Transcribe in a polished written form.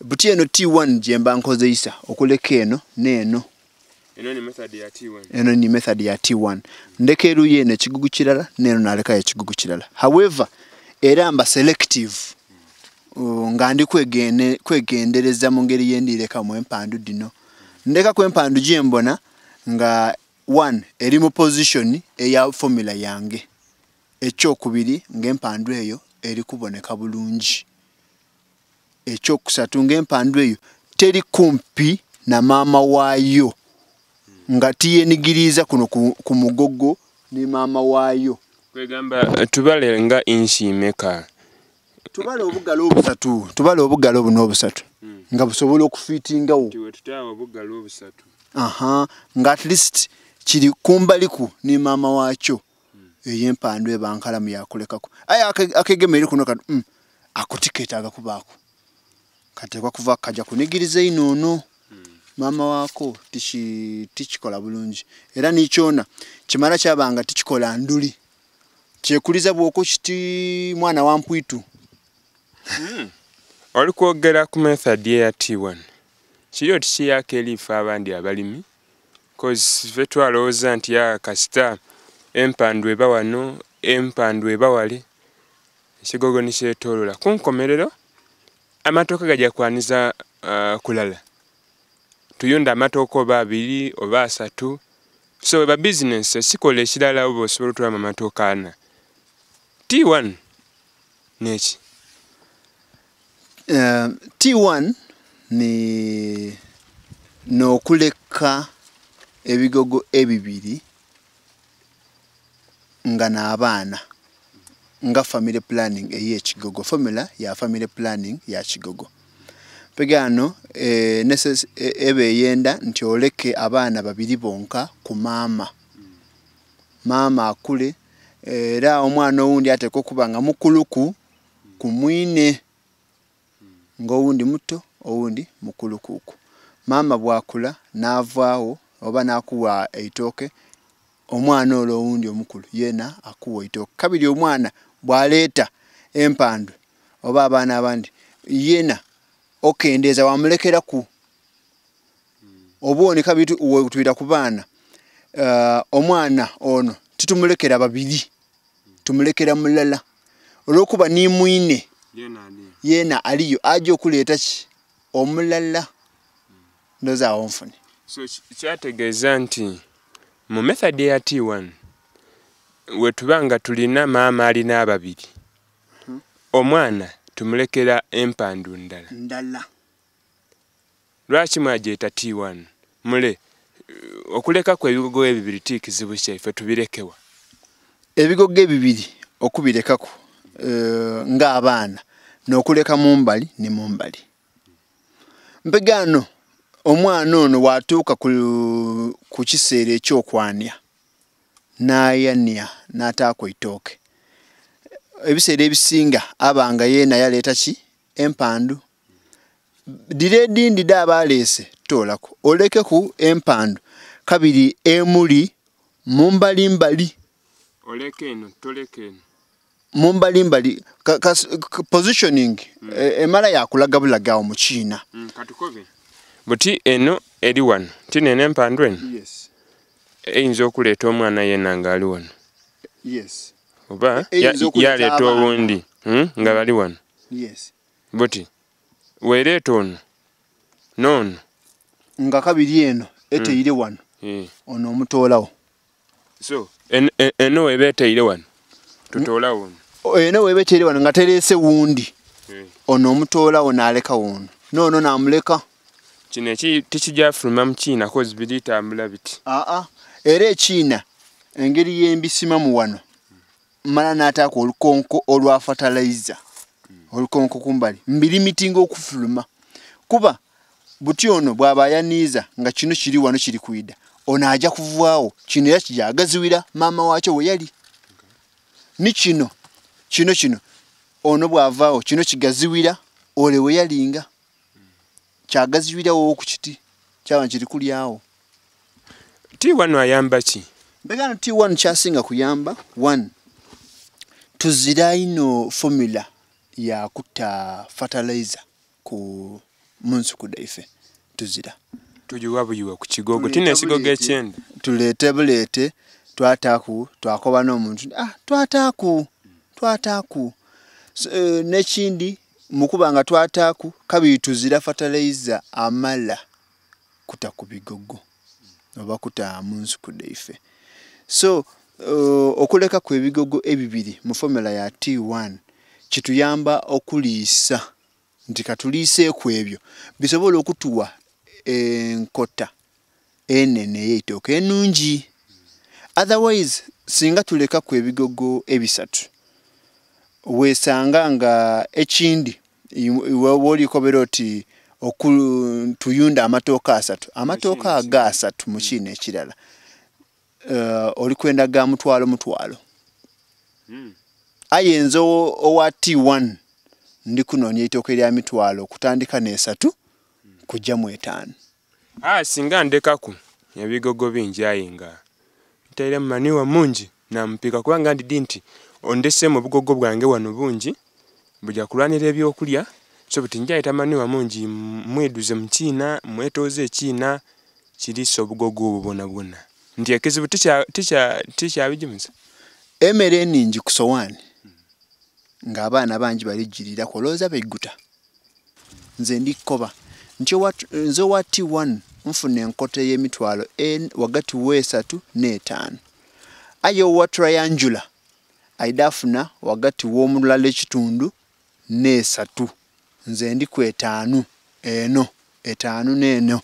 Buti eno T1 gyemba nkozeisa okuleka eno n'eno. Eno ni method ya T1. Eno ni method ya T1. Ndeka eruyi eno ekigugu kirala n'eno nalekayo ekigugu kirala. However, era mba selective nga ndi kwegendereza mu ngeri yendirekamu empandu dhino. Ndekaku empandu gyembona nga one eri mu position eya formula yange. Ekyokubiri nga empandu eyo eri kuboneka bulungi. Ekyokusatu nga empandu eyo teri kumpi na maama waayo nga tiyenigiriiza kuno ku mugogo ni maama waayo. Kwegamba tubale nga inchi imeka? Tubale obugalo obusatu, tubale obugalo buno obusatu nga busobola okufiitingawo. Tiwetutaawo obugalo obusatu. Aha, nga at least kiri kumbaliku ni maama waakyo. Eyo empandu eba nkalamu yakulekaku. Aye akegemeire kuno kati ako tiketaaga kubaaku. Kateekwa kuva kaja kunigiriza inho ono. Maama waako tikikola bulungi. Era ni kyona kimala kyaba nga tikikola nduli. Kyekuliza bwoko kiti mwana wa mpwitu. Oli kwogera ku method eya T1. Kiri oti kiyaka eriife abandi abalimi. Cause ffe twalowooza nti ya kasita empandu eba wano, empandu eba wale, ekigogo ni kyetoolola. Ku nkomerero, amatooke gajja kwaniza kulala. Tuyunda amatooke oba abiri oba asatu. So eba business ekikola ekirala oba osobola otwalamu amatooke ana. T1 neki? T1 ni n'okuleka ebigogo ebibiri nga n'abaana nga family planning ey'ekigogo, formula ya family planning ya kigogo. Mpegano eba eyenda nti oleke abaana babiri bonka ku maama. Maama akule era omwana owundi ateekwa okuba nga mukuluku ku mwine nga owundi muto owundi mukulukuku. Maama bwakula n'avaagho oba n'akuwa eitooke, omwana ole owundi omukulu yeena akuwa eitooke. Kabiri omwana bw'aleeta empandu oba abaana abandi yeena okendeeza wamulekeraku. Oba oni kabiri wetwira ku baana, omwana ono titumulekera babiri, tumulekera mulala. Olw'okuba ni mwine yeena aliyo aja okuleeta ki omulala. Ndowooza awo nfune. So kyategeeza nti mu method eya T1 wetuba nga tulina maama alina ababiri, omwana tumulekera empandu ndala. Ndala. Lwaki mwagyeta T1? Mule okulekaku ebigogo ebibiri ti kizibu kyaife tubirekewa. Ebigogo ebibiri okubirekaku ng'abaana n'okuleka mumbali ni mumbali. Mpegano omwana ono bw'atuuka ku kiseera eky'okwania n'ayania n'ataaku eitooke. Ebiseera ebisinga aba nga yeena yaleeta ki? Empandu. Dhire edhindi dh'aba aleese toolaku olekeku empandu kabiri emuli mumbalimbali. Oleka eno, toleka eno. Mumbalimbali positioning emala yakulaga bulaga awo mu kiina. Katukobe buti eno eri wano ti neno empandu eno. Yes. Eyinza okuleeta omwana yena nga ali wano. Yes. Oba Eyinza okuleeta yaleeta abaana. owundi nga bali wano. Yes. Buti weereeta ono n'ono nga kabiri eno eteire wano. Ono omutoolawo. So eno weba eteire wano tutoolawo ono. Eno weba eteire wano nga tereese wundi. Ono omutoolawo n'aleka wono. N'ono n'amuleka. Kino tikijafuluma mu kiina kozi biritambula biti. Aa, era ekiina engeri y'embisimamu wano mala n'ataako olukonko olwa fertilizer. Olukonko kumbali mbirimitinga okufuluma. Kuba buti ono bw'aba ayaniiza nga kino kiri wano kiri kwida, ono aja kuvaawo kino era kijagaziwira maama waakyo we yali. Ni kino kino kino ono bw'avaawo kino kigaziwira ole we yalinga. Kyagaziwirawo ku kiti kyaba kiri kulyawo. T1 ayamba ki? Mbegano T1 kyasinga kuyamba one tuzira ino formula ya kutta fertilizer ku Mu nsuku dhaife tuzira. Tugiwa buyiwa ku kigogo tine ekigogo ekyenda. Tuleete buleete twataaku twakoba n'omuntu ah twataaku twataaku. So, n'ekindi mukuba nga twataaku kabiri tuzira fertilizer amala kuta ku bigogo oba kuta mu nsuku dhaife. So okulekaku ebigogo ebibiri mu formula ya T1 kituyamba okuliisa nti katuliiseeku ebyo bisobola okutuwa enkota enene ey'eitooke enungi. Otherwise singa tulekaku ebigogo ebisatu weesanga nga ekindi iwe wolikobera oti tuyunda amatooke asatu, amatooke ago asatu mu kiina ekirala oli kwenda ga mutwalo mutwalo. Aye nze owa T1 ndi kunoonya eitooke lya mitwalo okutandika n'esatu kujja mu etaano. Singa ndekaku ebigogo bingi aye nga ntairemu manure mungi namupiika kubanga ndidi nti ondesemu obugogo bwange wano bungi buja kulwanira ebyokulya, so buti nja manure mungi mwiduze mu kiina, mwetooze ekiina kiriisa obugogo obwo bwonabwona nti ekizibu tikyabigimusa. Emmere eningi ku sowaani ng'abaana bangi baligiriraku olowooza baiguta. Nze ndi kukoba nti nze owa T1 nfuna enkota ey'emitwalo wagati w'esatu n'etaano, aye owa triangular aidha afuna wagati w'omulala ekitundu n'esatu. Nze ndi ku etaanu eno, etaanu n'eno.